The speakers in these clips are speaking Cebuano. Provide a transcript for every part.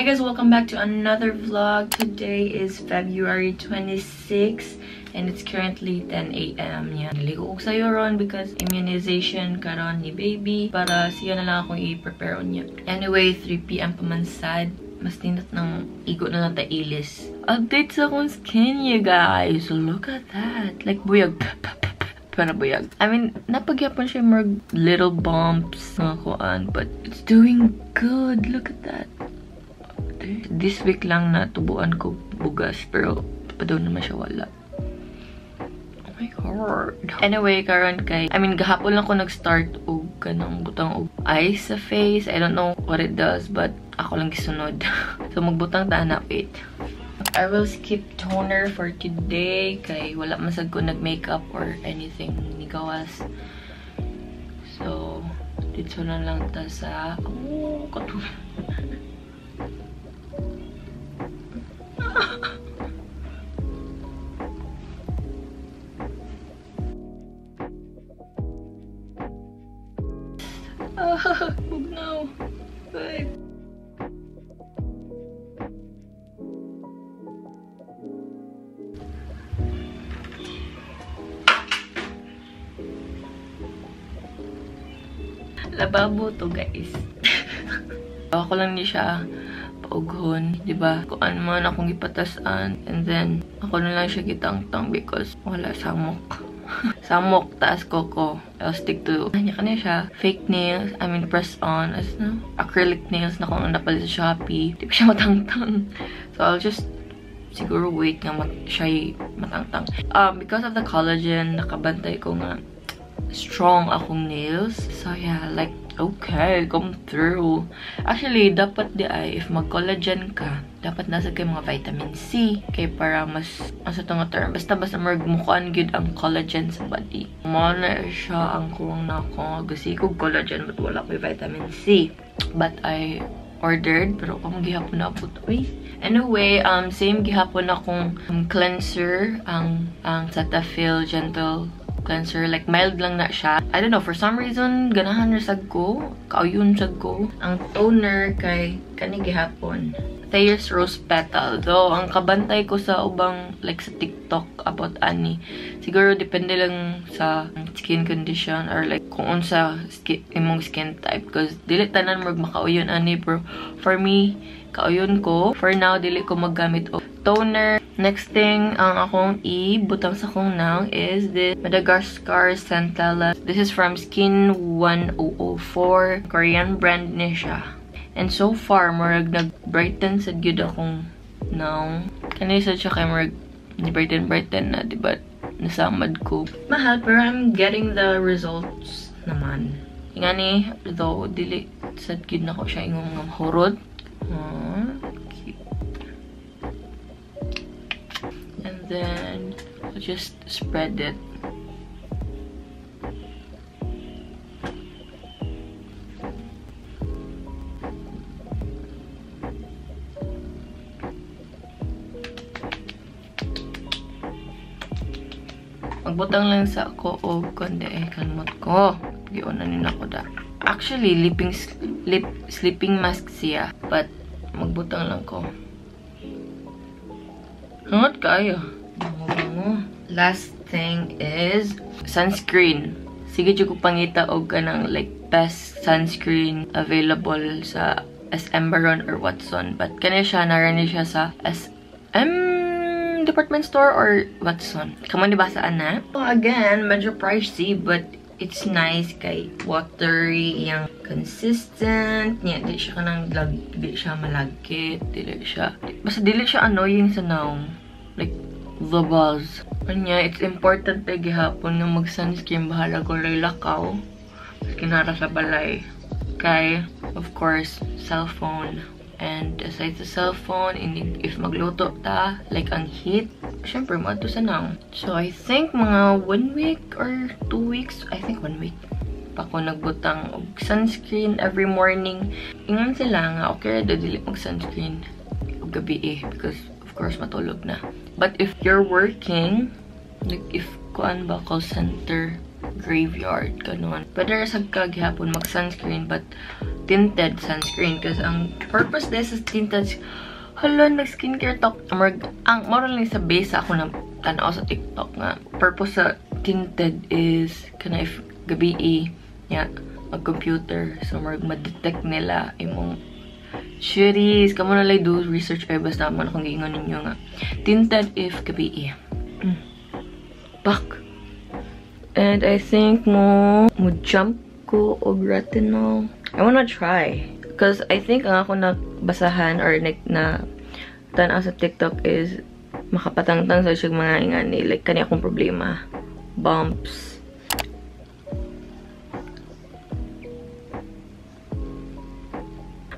Hey guys, welcome back to another vlog. Today is February 26 and it's currently 10 a.m. Yeah. Naligo ko sayo ron because immunization karon ni baby para siya na lang akong i-prepare niya. Anyway, 3 p.m. pa man sad. Mas nindot ng igo na lang ta ilis. Update sa akong skin, you guys. Look at that. Like buyag. Pero buyag. I mean, napagyapon siya more little bumps mga kuan, but it's doing good. Look at that. This week lang na tubuan ko bugas, pero pa daw naman siya wala. Oh my God. Anyway, karon kay, I mean, gahapon lang ko nag-start og kanang butang og ice sa face. I don't know what it does, but ako lang gisunod. So magbutang ta na, wait. I will skip toner for today kay wala man sad ko nag-makeup or anything ni gawas. So, dito na lang ta sa, oh, katulad. Bugnaw. Bye. Lababo to, guys. Ako lang ni siya paughon, di ba? Kung ano man akong ipatasan, and then ako na lang siya gitangtang because wala samok. Samok, taas ko. I'll stick to, kanya kanya siya, fake nails, I mean press on, as no, acrylic nails na kung napalit sa Shopee. Di pa siya matangtang. So I'll just siguro wait nga siya matangtang. Because of the collagen, nakabantay ko nga strong akong nails. So yeah, like, okay, come through. Actually, dapat di ay, if mag-collagen ka, dapat nasa kay mga vitamin C. Kay para mas, asa to nga term, basta magmukuan gyud ang collagen sa body. Mo na siya ang kuwang na ako. Gusto ko collagen, but wala ko'y vitamin C. But I ordered, pero kung gihapon na po. Uy. Anyway, same gihapon akong cleanser, ang Cetaphil Gentle Cleanser. Like, mild lang na siya. I don't know, for some reason, ganahan na sad ko. Kauyon sad ko. Ang toner kay kani gihapon, Thayers Rose Petal. Though, ang kabantay ko sa ubang, like sa TikTok about ani, siguro depende lang sa skin condition or like kung unsa skin, imong skin type. Because dili tanan murag makauyon ani, bro. For me, kauyon ko. For now, dili ko maggamit og toner. Next thing, ang akong i-butang sa akong now is this Madagascar Centella. This is from Skin 1004. Korean brand ni siya. And so far, murag nag-brighten sa gyud akong now. Kani sa siya kay murag brighten na, diba? Nasamad ko. Mahal, pero I'm getting the results naman. Ingani, though, dili sa gyud na ko siya ingong nga hurot. Cute. And then, I'll just spread it. Magbutang lang sa ako og kundi eh, kalmot ko. Giunan ni nako da. Actually, sleeping mask siya, but magbutang lang ko. Hangat kayo. Bango-bango. Last thing is sunscreen. Sige jud ko pangita og kanang like best sunscreen available sa SM Baron or Watson. But kani siya nara ni siya sa SM department store or Watson. Kamo ni basa ana? Again, medyo pricey but it's nice kay watery, yang consistent. Niya, di siya kanang di siya malagkit, dili siya. Basta dili siya annoying sa naong. Like the buzz. Kanya, it's important pa gihapon nga mag-sunscreen bahala ko lakaw. Maski nara sa balay. Kay, of course, cellphone. And aside sa cellphone, if magluto ta, like ang heat, syempre, maadto sa naong. So, I think mga 1 week or 2 weeks, I think 1 week, pa ko nagbutang og sunscreen every morning. Ingon sila nga, okay, do dili mag sunscreen og gabi eh, because of course, matulog na. But if you're working, like if kuan ba, call center, graveyard, ganun. Pwede ra sad ka gihapon mag sunscreen, but tinted sunscreen because ang purpose this is tinted. Hala, nag-skincare talk. Ang moral lang sa base ako na tanaw sa TikTok nga. Purpose sa tinted is kana if gabi yeah, mag-computer. So, ma-detect nila imong Cheries. Kamo na lang do research ay basta man akong giingon ninyo nga. Tinted if gabi. Back. And I think mo jump ko og retinol. I wanna try. Because I think ang ako nagbasahan or na tanaw sa TikTok is makapatangtang sa siyang mga ingani. Like, kani akong problema. Bumps.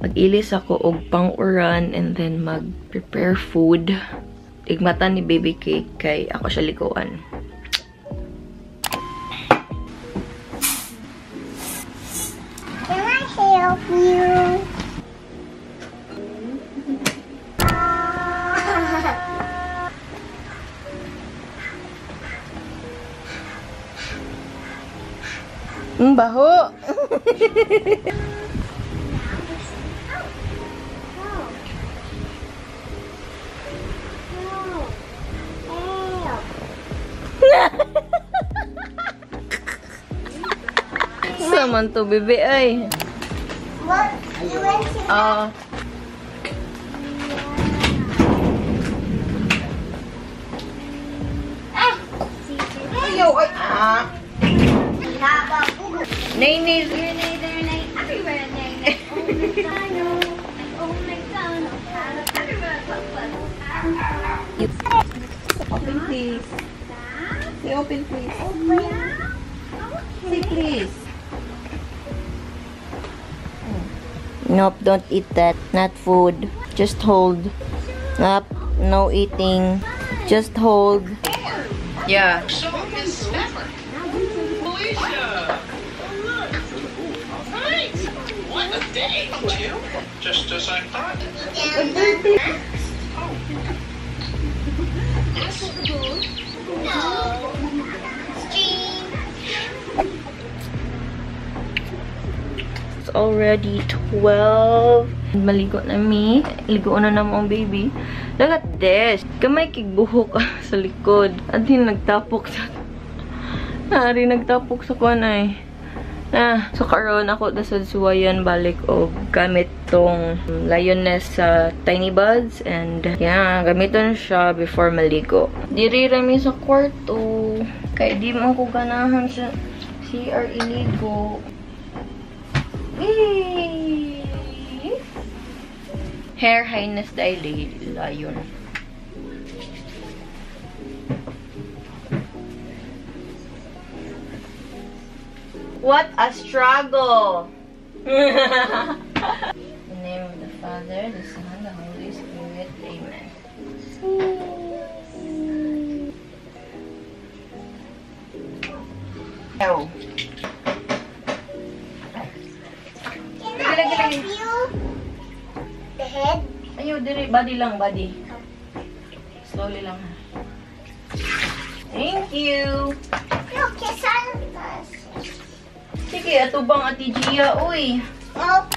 Mag-ilis ako og pang-uran and then mag-prepare food. Igmata ni baby cake kay ako siya liguan. Can I help you? Baho! Saman to, bebe, ay. What? You went to Ayaw, ay, ah. Nay, nay, nay, nay, nay, everywhere, nay, nay. Open, please. Say open, please. Say please. Nope, don't eat that. Not food. Just hold. Nope, no eating. Just hold. Yeah. So, Miss Snapper. Felicia! Look! Right! What a day, you? Just as I thought. Oh. Yes. No. It's already 12. Maligo na mi. Ligo na na mo ang baby. Look at this. Kamay kigbuhok sa likod. At din nagtapok sa... Nari nagtapok sa kuwan ay. Ah, so karon ako na sa suwayan balik og gamit tong Lioness sa Tiny Buds and yeah, gamiton siya before maligo. Diri ra mi sa kwarto. Kay di man ko ganahan sa CR iligo. Hey! Hair Highness Daily Lion. What a struggle! In the name of the Father, the Son, the Holy Spirit. Amen. Oh. Can I help you? The head? Ayaw, dire. Body lang, body. Slowly lang, ha. Thank you! Look, kiss on us. Sige, atubang Ate Gia, uy. Oh.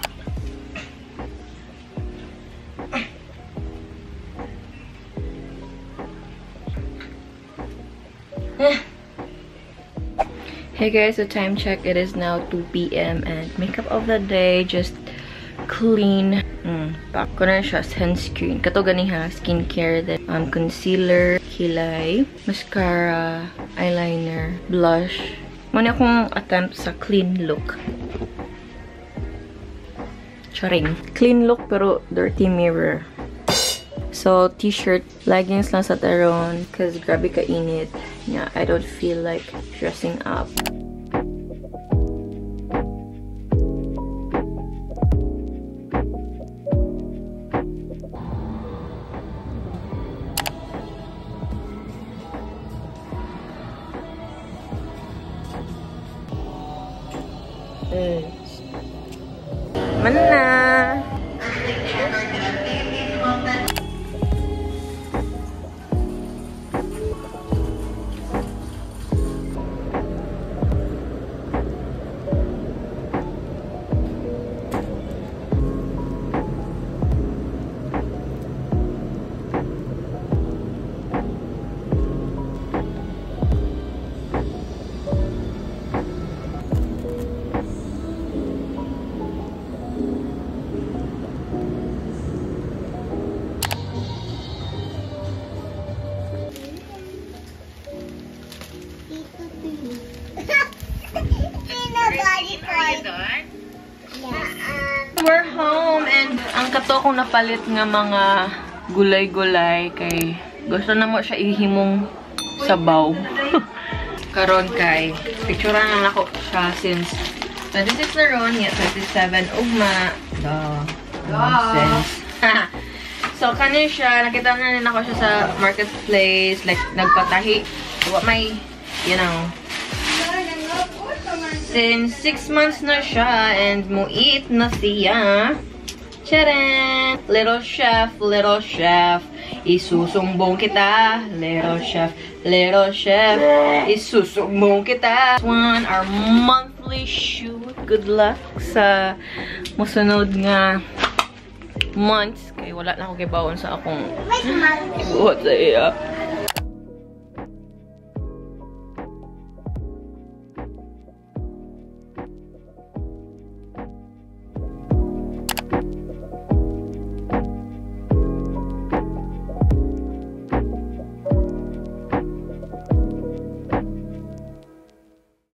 Hey guys, so time check. It is now 2 p.m. and makeup of the day, just clean. Pak ko na siya sunscreen. Kato gani ha, skincare, then concealer, kilay, mascara, eyeliner, blush. Muna akong attempt sa clean look. Charing. Clean look pero dirty mirror. So, t-shirt, leggings lang sa taron cause grabe ka init. Yeah, I don't feel like dressing up. Mana? akong napalit nga mga gulay-gulay kay gusto na mo siya ihimong sabaw. Karon kay picturean na nako siya since 26 na ron, ya 27 ugma. Duh. Nonsense. So, kani siya, nakita na rin ako siya sa marketplace, like, nagpatahi. Wa may, since 6 months na siya and mo-eat na siya. Charan! Little chef, isusumbong kita. Little chef, isusumbong kita. One, our monthly shoot. Good luck sa musunod nga months. Kay wala na ako kibawon sa akong Wait, monthly. Buhat sa iya.